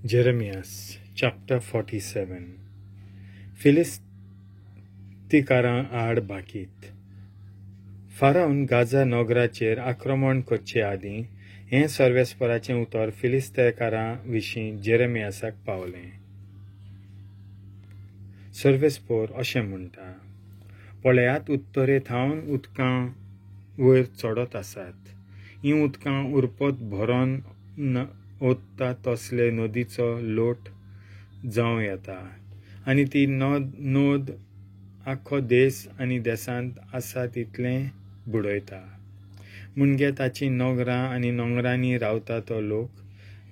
Jeremias chapter 47. फिलिस्तीकारां आड भाकीत. फारावन Gaza नगराचेर आक्रमण करचे आदीं हें सर्वेस्पराचें उतर फिलिस्तेकारां विशीं जेरेमियासाक पावलें. सर्वेस्पोर अशें म्हणटा, पळयात उत्तरे थावन उदकां वयर चडत आसात. हीं उदकां उरपत भरोन ओतता तसले नदीचो लोट जावं येता आनी ती नद आख्खो देस आनी देसांत आसा तितलें बुडयता. म्हणजे ताचीं नगरां आनी नगरांनी रावता तो लोक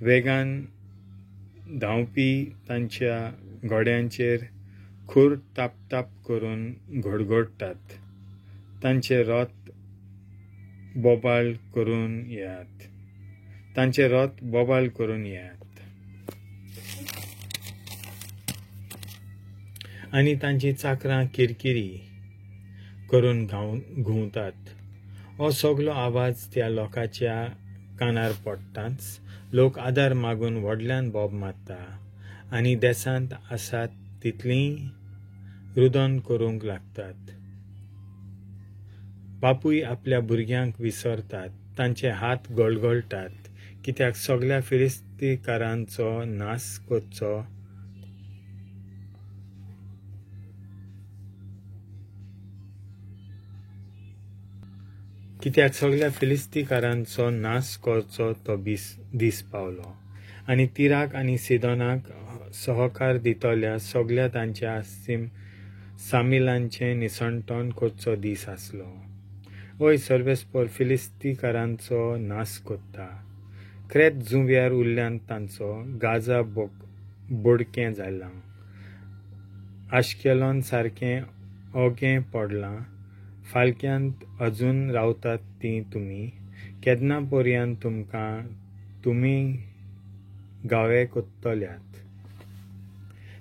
वेगान धांवपी तांच्या घोड्यांचेर खूर ताप ताप करून घडघडटात. तांचे रथ बोबाळ करून येयात. तांचे रथ बोबाळ करून येयात आनी तांचीं चाकरां किरकिरी करून घुंवतात. हो सगलो आवाज त्या लोकांच्या कानार पडटाच लोक आदार मागून व्हडल्यान बोब मारता आनी देसांत आसात तितलीं रुदन करूंक लागतात. बापूय आपल्या भुरग्यांक विसरतात, तांचे हात गळगळटात, कित्याक सगल्या फिलिस्तीकारांचो नाश करचो कित्याक सगल्या फिलिस्तीकारांचो नाश करचो तो दीस पावलो. आनी तिराक आनी सिदोनाक सहकार दितल्या सगल्या तांच्या सामिलांचें निसणटण करचो दीस आसलो. हय, सर्वेस्पोर फिलिस्तीकारांचो नाश करता. क्रेत जुंव्यार उरल्यान तांचो गाजा बोडकें जालां, आश्केलॉन सारकें ओगें पडलां. फालक्यांत अजून रावतात तीं तुमी, केन्ना पर्यंत तुमकां तुमी गावे कोत्तल्यात?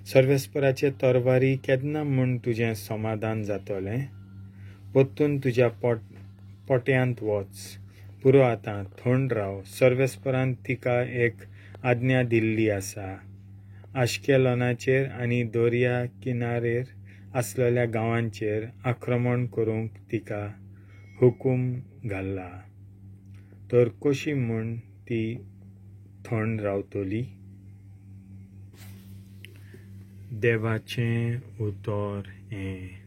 सर्वेस्पराचे तरवारी केन्ना म्हूण तुजें समाधान जातलें? परतून तुज्या पोट्यांत वच, पुरो आतां थंड राव. सर्वेस्परान तिका एक आज्ञा दिल्ली आसा. आश्केलॉनाचेर आनी दर्या किनारेर आसलेल्या गांवांचेर आक्रमण करूंक तिका हुकूम घाल्ला. तर कशी म्हूण ती थंड रावतली? देवाचें उतर हें.